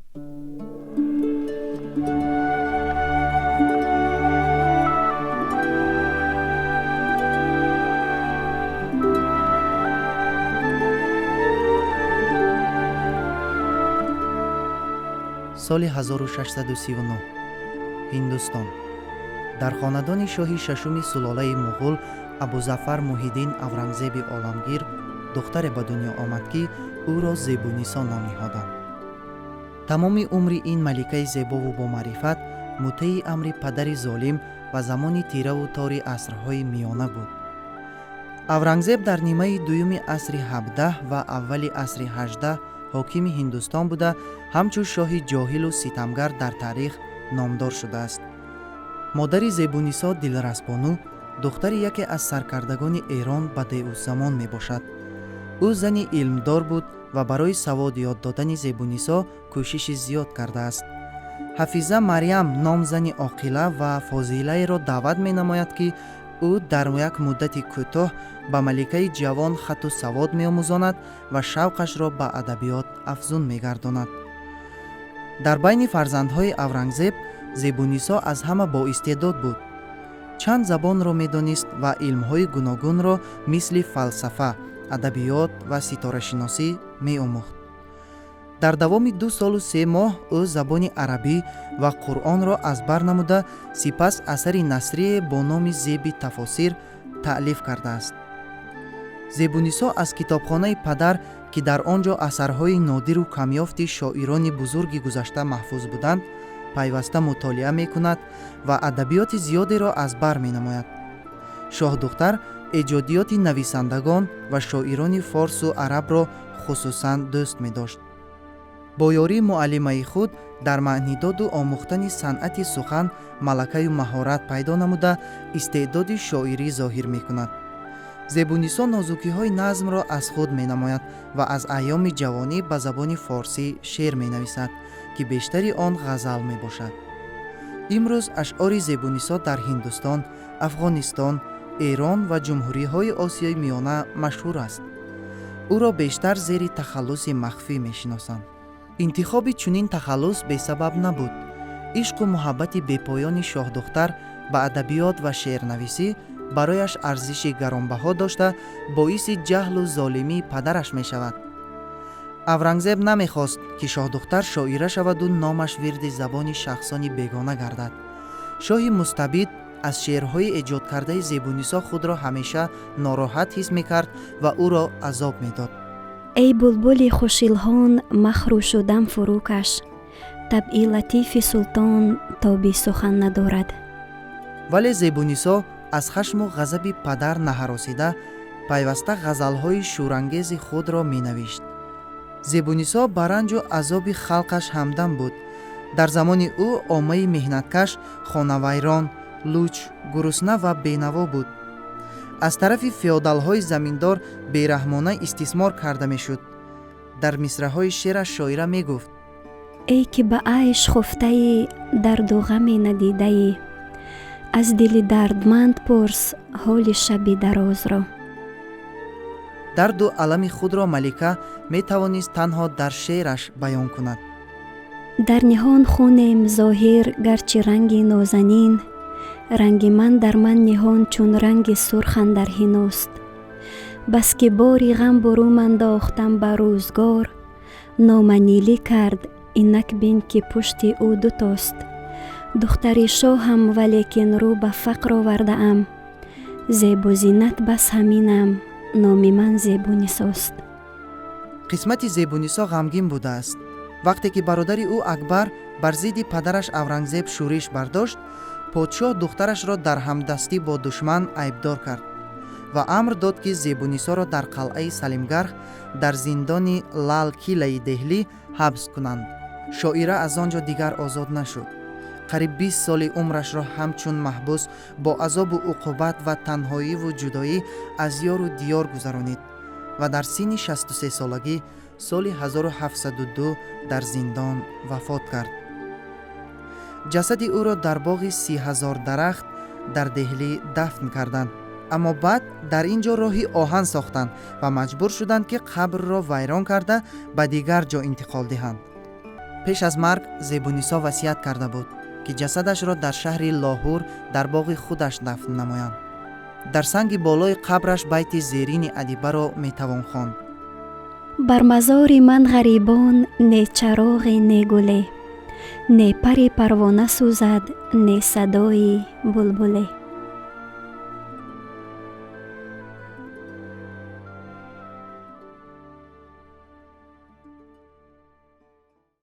Соли 1639, Ҳиндустон. Дар хонадони шоҳи шашуми сулолаи Муғул Абузафар Муҳиддин Аврангзеби Оламгир духтаре ба дунё омад, ки ӯро Зебунисо ном ниҳоданд. Тамоми умри ин маликаи зебову бомаърифат мутеи амри падари золим ва замони тираву тори асрҳои миёна буд. Аврангзеб дар нимаи дуюми асри 17 ва аввали асри 18 ҳокими Ҳиндустон буда, ҳамчун шоҳи ҷоҳилу ситамгар дар таърих номдор шудааст. Модари Зебунисо Дилрасбону духтари яке аз саркардагони Эрон Бадеъуззамон мебошад. Ӯ зани илмдор буд ва барои савод ёд додани Зебунисо кӯшиши зиёд кардааст. Ҳафиза Марьям ном зани оқила ва фозилаеро даъват менамояд, ки ӯ дар як муддати кӯтоҳ ба маликаи ҷавон хатту савод меомӯзонад ва шавқашро ба адабиёт афзун мегардонад. Дар байни фарзандҳои Аврангзеб Зебунисо аз ҳама боистеъдод буд. Чанд забонро медонист ва илмҳои гуногунро мисли фалсафа, адабиёт ва ситорашиносӣ меомӯхт. Дар давоми 2 солу 3 моҳ ӯ забони арабӣ ва Қуръонро аз бар намуда, сипас асари насрие бо номи Зеби тафосир таълиф кардааст. Зебунисо аз китобхонаи падар, ки дар он ҷо асарҳои нодиру камёфти шоирони бузурги гузашта маҳфуз буданд, пайваста мутолиа мекунад ва адабиёти зиёдеро аз бар менамояд. Шоҳдухтар эҷодиёти нависандагон ва шоирони форсу арабро хусусан дӯст медошт. Бо ёрии муаллимаи худ дар маънидоду омӯхтани санъати сухан малакаю маҳорат пайдо намуда, истеъдоди шоирӣ зоҳир мекунад. Зебунисо нозукиҳои назмро аз худ менамояд ва аз айёми ҷавонӣ ба забони форсӣ шеър менависад, ки бештари он ғазал мебошад. Имрӯз ашъори Зебунисо дар Ҳиндустон, Афғонистон, Эрон ва ҷумҳуриҳои Осиёи Миёна машҳур аст. Ӯро бештар зери тахаллуси махфӣ мешиносанд. Интихоби чунин тахаллус бесабаб набуд. Ишқу муҳаббати бепоёни шоҳдухтар ба адабиёт ва шеърнависӣ барояш арзиши гаронбаҳо дошта, боиси ҷаҳлу золимии падараш мешавад. Аврангзеб намехост, ки шоҳдухтар шоира шаваду номаш вирди забони шахсони бегона гардад. Шоҳи мустабид аз шеърҳои эҷодкардаи Зебунисо худро ҳамеша нороҳат ҳис мекард ва ӯро азоб медод. Эй булбули хушилҳон, махрӯшу дам фурӯ каш, табъи латифи султон тоби сухан надорад. Вале Зебунисо аз хашму ғазаби падар наҳаросида, пайваста ғазалҳои шӯрангези худро менавишт. Зебунисо ба ранҷу азоби халқаш ҳамдам буд. Дар замони ӯ оммаи меҳнаткаш хонавайрон, луч, гурусна ва бенаво буд. Аз тарафи феодалҳои заминдор бераҳмона истисмор карда мешуд. Дар мисраҳои шеъраш шоира мегуфт: Эй ки ба айш хуфтаӣ, дарду ғаме надидаӣ, аз дили дардманд пурс ҳоли шаби дарозро. Дарду алами худро малика метавонист танҳо дар шеъраш баён кунад. Дар ниҳон хунем зоҳир, гарчи ранги нозанин, ранги ман дар ман ниҳон чун ранги сурх андар ҳиност. Баски бори ғам бурум андохтам ба рӯзгор, номанилӣ кард, инак бин, ки пушти ӯ дутост. Духтари шоҳам, валекин рӯ ба фақр овардаам, зебу зинат бас ҳаминам, номи ман Зебунисост. Қисмати Зебунисо ғамгин будааст. Вақте ки бародари ӯ Акбар бар зидди падараш Аврангзеб шӯриш бардошт, подшоҳ духтарашро дар ҳамдастӣ бо душман айбдор кард ва амр дод, ки Зебунисоро дар қалъаи Салимгарх, дар зиндони Лал Килаи Деҳлӣ ҳабс кунанд. Шоира аз он ҷо дигар озод нашуд. Қариб 20 соли умрашро ҳамчун маҳбус бо азобу уқубат ва танҳоиву ҷудоӣ аз ёру диёр гузаронид ва дар синни 63 солагӣ соли 1702 дар зиндон вафот кард. Ҷасади ӯро дар боғи 30 000 дарахт дар Деҳлӣ дафн карданд, аммо баъд дар ин ҷо роҳи оҳан сохтанд ва маҷбур шуданд, ки қабрро вайрон карда, ба дигар ҷо интиқол диҳанд. Пеш аз марг Зебунисо васият карда буд, ки ҷасадашро дар шаҳри Лоҳур дар боғи худаш дафн намоянд. Дар санги болои қабраш байти зерини адибаро метавон хонд: Бар мазори ман ғарибон не чароғе, не гуле, не пари парвона сӯзад, не садои булбуле.